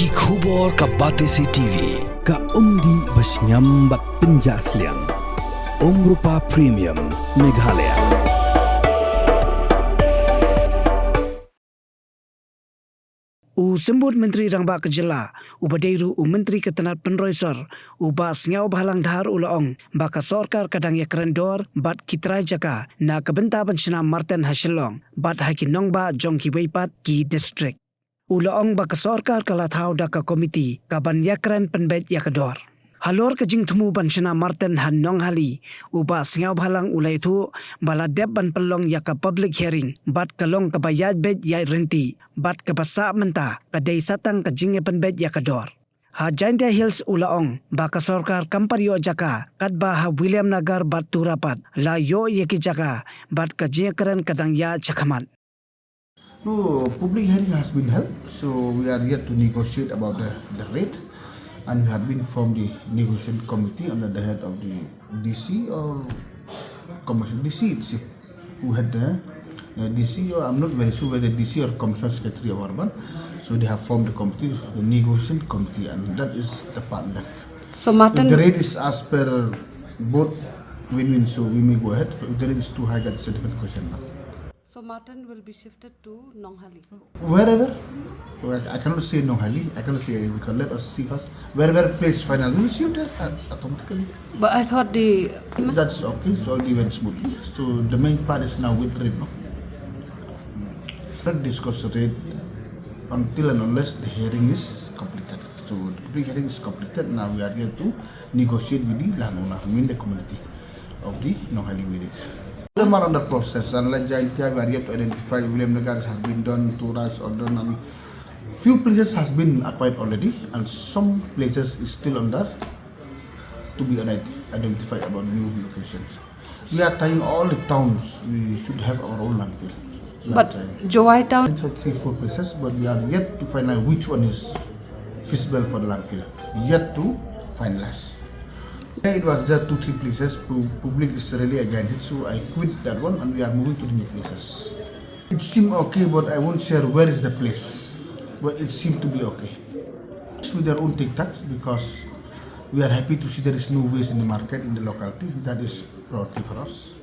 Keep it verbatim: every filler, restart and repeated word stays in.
Ki khubor ka Batesi T V, ka umdih ba shngiam bad pynjah sliang. Umrupa Premium, Meghalaya. U Symbud Myntri Rangbah ka Jylla, uba dei ruh u Myntri ka tnat pynroi sor, u Bah Sniawbhalang Dhar u la ong ba ka sorkar ka dang ïakren dor bad ki trai jaka na ka bynta ban shna marten ha Shillong bad ha ki nongbah jong kiwei pat ki district. U la ong ba ka sorkar ka la thaw da ka komiti ka ban ïakren pynbeit ïa ka dor. Halor ka jingthmu ban shna marten ha Nonghali, u Bah Sniawbhalang u la ïathuh ba la dep ban pynlong ïa ka public hearing bad ka long kaba ïaid beit ïaid rynti bad kaba sah mynta ka dei satang ka jingïapynbeit ïa ka dor. Ha Jaintia Hills u la ong ba ka sorkar kam pat ïoh jaka katba ha Williamnagar bad Tura pat la ïoh ïa ki jaka bad ka jingïakren ka dang ïaid shakhmat. No, public hearing has been held, so we are yet to negotiate about the, the rate. And we have been formed the negotiation committee under the head of the D C or commercial D C, it seems, who had the uh, D C, or I'm not very sure whether D C or commercial secretary of urban. So they have formed the committee, the negotiation committee, and that is the part left. So Martin, If the rate is as per both win-win, so we may go ahead. So if the rate is too high, that's a different question now. So Martin will be shifted to Nonghali. Wherever. Well, I cannot say Nonghali, I cannot say, we can let us see first. Wherever place final, we will see that uh, automatically. But I thought the That's okay, so all went smoothly. So the main part is now with rate, no? Not discuss rate until and unless the hearing is completed. So the public hearing is completed, now we are here to negotiate with the landowner, I mean the community of the Nonghali village. Them are under process, and like Jaintia, we are yet to identify. Williamnagar has been done, Turas are done, and few places has been acquired already, and some places is still under to be ident- identified about new locations. We are trying all the towns, we should have our own landfill. We are But trying. Jowai town. It's a three, four places, but we are yet to find out which one is feasible for the landfill. Yet to finalize. It was there two, three places. Pu- Public is really against it, so I quit that one and we are moving to the new places. It seemed okay, but I won't share where is the place. But it seemed to be okay. With their own tic tacs, because we are happy to see there is no waste in the market, in the locality. That is priority for us.